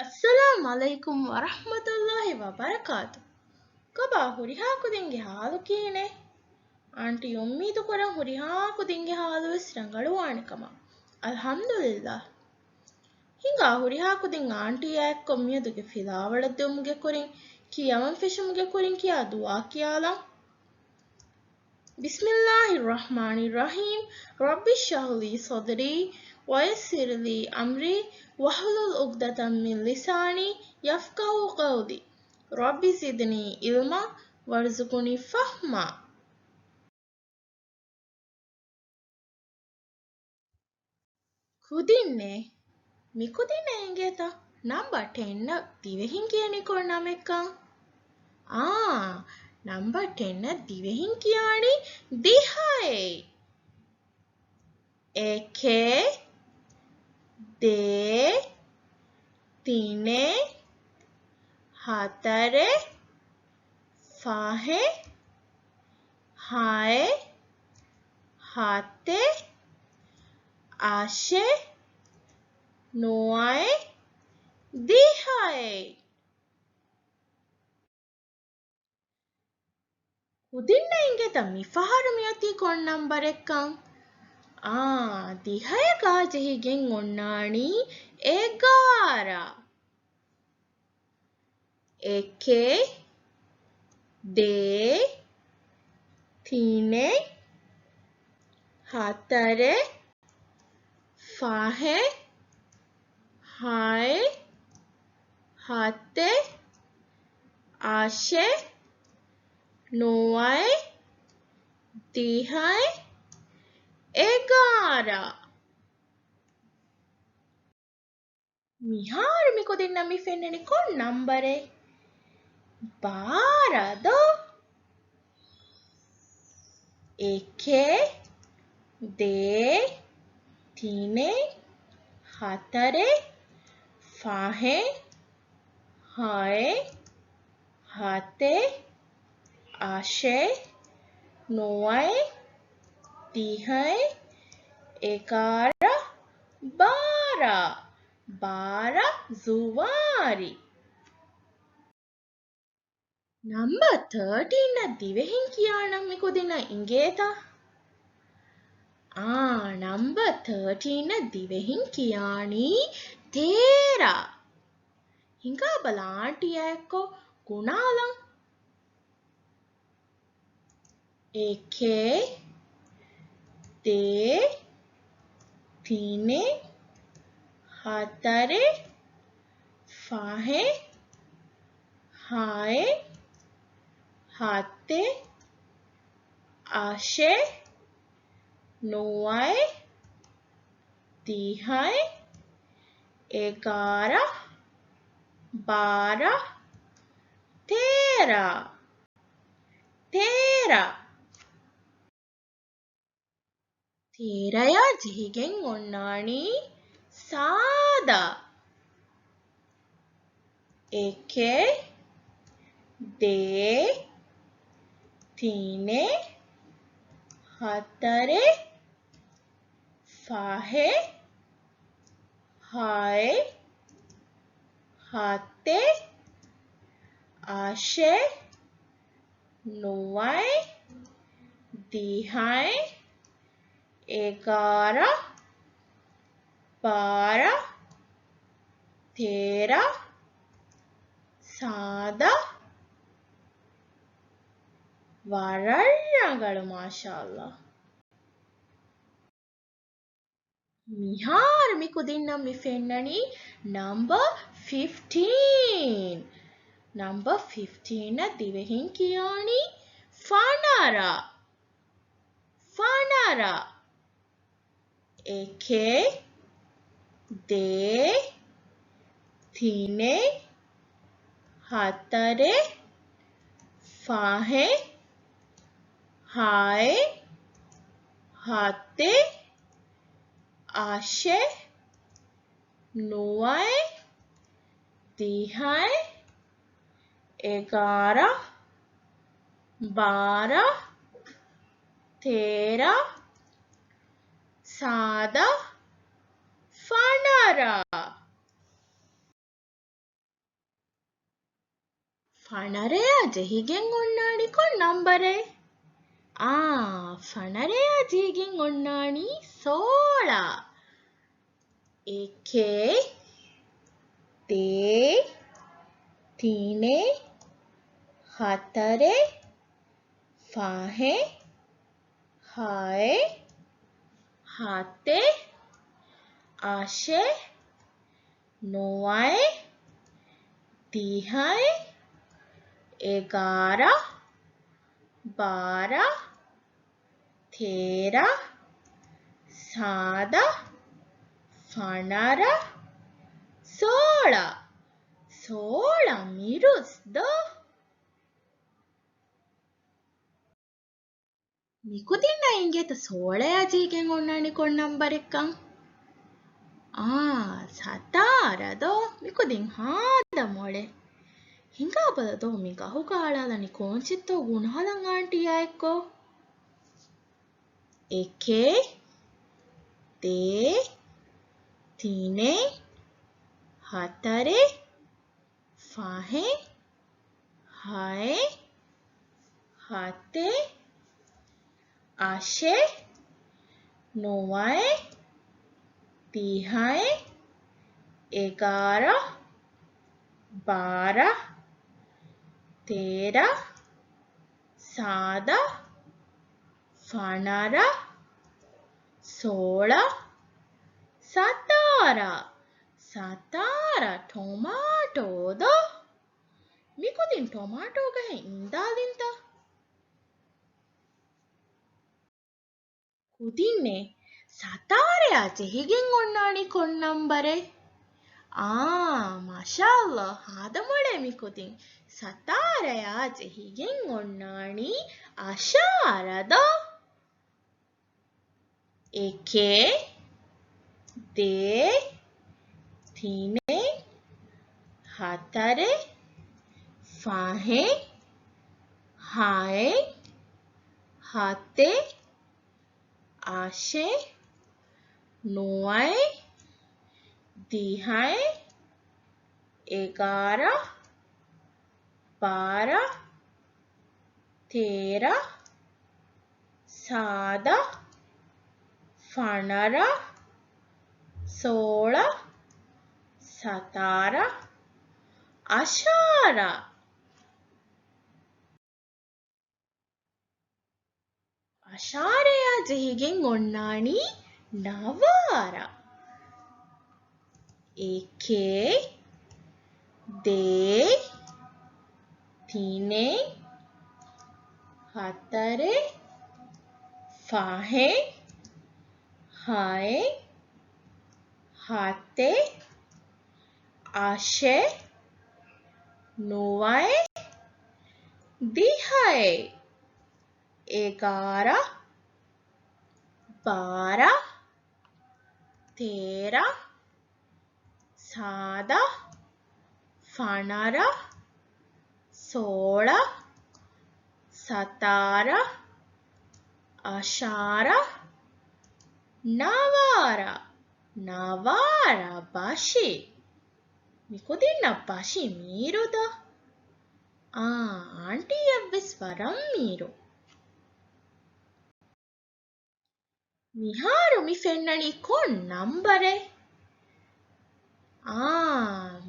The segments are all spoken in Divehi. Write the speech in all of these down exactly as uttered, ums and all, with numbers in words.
އައްސަލާމް ޢަލައިކުމް ވަރަޙްމަތުﷲި ވަބަރަކާތު. ކޮބާ ހުރިހާ ކުދިންގެ ޙާލު ކިހިނެއް؟ އާންޓީ އުއްމީދު ކުރަން ހުރިހާ ކުދިންގެ ޙާލު ވެސް ރަނގަޅުވާނެ ކަމަށް. އަލްޙަމްދުލިއްލާހް. ހިނގާ ހުރިހާ ކުދިން އާންޓީއާ އެއްކޮށް މިއަދުގެ ފިލާވަޅަށް ދިއުމުގެ ކުރިން، ކިޔަވަން ފެށުމުގެ ކުރިން ކިޔާ ދުޢާ ކިޔާލަން. بسم الله الرحمن الرحيم. رب اشرح لي صدري ويسر لي أمري واحلل عقدة من لساني يفقهوا قولي. رب زدني علما وارزقني فهما. ކުދިންނޭ، މި ކުދިންނަށް އެނގޭތަ ނަމްބަރ ޓެންއަށް ދިވެހިން ކިޔަނީ ކޮން ނަމެއްކަން؟ އާ، ނަމްބަރ ޓެންއަށް ދިވެހިން ކިޔާނީ ދިހައޭ. އެކެއް، ދޭއް، ތިނެއް، ހަތަރެއް، ފަހެއް، ހައެއް، ހަތެއް، އަށެއް، ނުވައެއް، ދިހައެއް. ކުދިންނަށް އެނގޭތަ މިފަހަރު މިއޮތީ ކޮން ނަމްބަރެއްކަން؟ އާ، ދިހަޔަކާ ޖެހިގެން އޮންނާނީ އެގާރަ. އެކެއް، ދޭއް، ތިނެއް، ހަތަރެއް، ފަހެއް، ހައެއް، ހަތެއް، އަށެއް، ނުވައެއް، ދިހައެއް، އެގާރަ. މިހާރު މި ކުދިންނަށް މި ފެންނަނީ ކޮން ނަމްބަރެއް؟ ބާރަ ދޯ؟ އެކެއް، ދޭއް، ތިނެއް، ހަތަރެއް، ފަހެއް، ހައެއް، ހަތެއް، އަށެއް، ނުވައެއް، ދިހައެއް، އެގާރަ، ބާރަ. ބާރަ ޒުވާރި. ނަމްބަރ ތާޓީންއަށް ދިވެހިން ކިޔާނަން މި ކުދިންނަށް އިނގޭތަ؟ އާ، ނަމްބަރ ތާޓީންއަށް ދިވެހިން ކިޔާނީ ތޭރަ. ހިނގާބަލަ އާންޓީއާ އެއްކޮށް ގުނާލަން. އެކެއް، ދޭއް، ތިނެއް، ހަތަރެއް، ފަހެއް، ހައެއް، ހަތެއް، އަށެއް، ނުވައެއް، ދިހައެއް، އެގާރަ، ބާރަ، ތޭރަ. ތޭރަ. ތޭރަޔާ ޖެހިގެން އޮންނާނީ ސާދަ. އެކެއް، ދޭއް، ތިނެއް، ހަތަރެއް، ފަހެއް، ހައެއް، ހަތެއް، އަށެއް، ނުވައެއް، ދިހައެއް، އެގާރަ، ބާރަ، ތޭރަ، ސާދަ. ވަރަށް ރަނގަޅު، މާޝާﷲ. މިހާރު މި ކުދިންނަށް މި ފެންނަނީ ނަމްބަރ ފިފްޓީން. ނަމްބަރ ފިފްޓީންއަށް ދިވެހިން ކިޔާނީ ފަނަރަ. ފަނަރަ. އެކެއް، ދޭއް، ތިނެއް، ހަތަރެއް، ފަހެއް، ހައެއް، ހަތެއް، އަށެއް، ނުވައެއް، ދިހައެއް، އެގާރަ، ބާރަ، ތޭރަ، ސާދަ، ފަނަރަ. ފަނަރަޔާ ޖެހިގެން އޮންނާނީ ކޮން ނަންބަރެއް؟ އާ، ފަނަރަޔާ ޖެހިގެން އޮންނާނީ ސޯޅަ. އެކެއް، ދޭއް، ތިނެއް، ހަތަރެއް، ފަހެއް، ހައެއް، ހަތެއް، އަށެއް، ނުވައެއް، ދިހައެއް، އެގާރަ، ބާރަ، ތޭރަ، ސާދަ، ފަނަރަ، ސޯޅަ. ސޯޅަ މިރުސް ދޯ؟ މިކުދިންނަށް އިނގޭތަ ސޯޅަޔާ ޖެހިގެން އޮންނާނީ ކޮން ނަންބަރެއްކަން؟ އާ، ސަތާރަ ދޯ؟ މިކުދިން ހާދަ މޮޅޭ. ހިނގާބަލަ ދޯ މި ގަހުގަ އަޅާލަނީ ކޯންޗެއްތޯ ގުނާލަން އާންޓީއާ އެއްކޮށް. އެކެއް، ދޭއް، ތިނެއް، ހަތަރެއް، ފަހެއް، ހައެއް، ހަތެއް، އަށެއް، ނުވައެއް، ދިހައެއް، އެގާރަ، ބާރަ، ތޭރަ، ސާދަ، ފަނަރަ، ސޯޅަ، ސަތާރަ. ސަތާރަ ޓޮމާޓޯ ދޯ؟ މިކުދިން ޓޮމާޓޯ ގަހެއް އިންދާލިންތަ؟ ކުދިންނޭ، ސަތާރަޔާ ޖެހިގެން އޮންނާނީ ކޮން ނަންބަރެއް؟ އާ، މާޝާﷲ، ހާދަ މޮޅޭ މި ކުދިން. ސަތާރަޔާ ޖެހިގެން އޮންނާނީ އަށާރަ ދޯ؟ އެކެއް، ދޭއް، ތިނެއް، ހަތަރެއް، ފަހެއް، ހައެއް، ހަތެއް، އަށެއް، ނުވައެއް، ދިހައެއް، އެގާރަ، ބާރަ، ތޭރަ، ސާދަ، ފަނަރަ، ސޯޅަ، ސަތާރަ، އަށާރަ. އަށާރަޔާ ޖެހިގެން އޮންނާނީ ނަވާރަ. އެކެއް، ދޭއް، ތިނެއް، ހަތަރެއް، ފަހެއް، ހައެއް، ހަތެއް، އަށެއް، ނުވައެއް، ދިހައެއް، އެގާރަ، ބާރަ، ތޭރަ، ސާދަ، ފަނަރަ، ސޯޅަ، ސަތާރަ، އަށާރަ، ނަވާރަ. ނަވާރަ ބަށި. މިކުދިންނަށް ބަށި މީރު ދޯ؟ އާ، އާންޓީއަށްވެސް ވަރަށް މީރު. މިހާރު މި ފެންނަނީ ކޮން ނަންބަރެއް؟ އާ،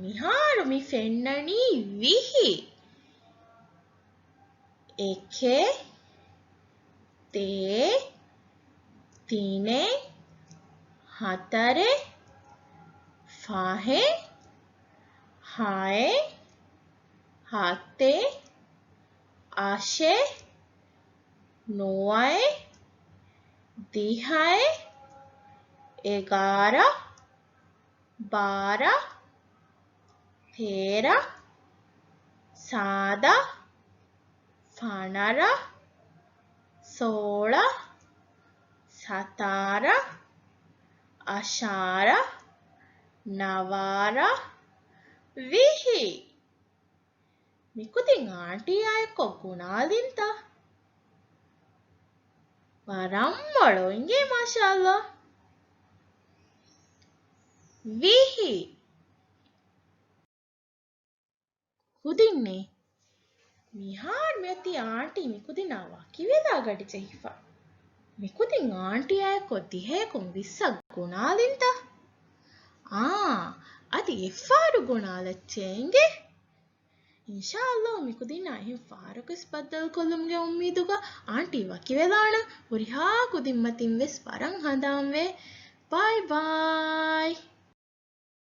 މިހާރު މި ފެންނަނީ ވިހި. އެކެއް، ދޭއް، ތިނެއް، ހަތަރެއް، ފަހެއް، ހައެއް، ހަތެއް، އަށެއް، ނުވައެއް، ދިހައެއް، އެގާރަ، ބާރަ، ތޭރަ، ސާދަ، ފަނަރަ، ސޯޅަ، ސަތާރަ، އަށާރަ، ނަވާރަ، ވިހި. މިކުދިން އާންޓީއާއެއްކޮށް ގުނާލިންތަ؟ ވަރަށް މޮޅު އިނގޭ، މާޝާﷲ. ވިހި. ކުދިންނޭ، މިހާރު މިއޮތީ އާންޓީ މިކުދިންނާ ވަކިވެލާ ގަޑިޖެހިފަ. މިކުދިން އާންޓީއާއެކު ދިހަޔަކުން ވިއްސަށް ގުނާލިންތަ؟ އާ، އަދި އެއްފަހަރު ގުނާލައްޗޭ އިނގޭ. އިންޝާﷲ މިކުދިންނާ އެހެން ފަހަރަކުވެސް ބައްދަލުކޮށްލުމުގެ އުއްމީދުގަ އާންޓީ ވަކިވެލާނަން. ހުރިހާ ކުދިންމަތިން ވެސް ވަރަށް ހަނދާންވޭ. ބާއި ބާއި.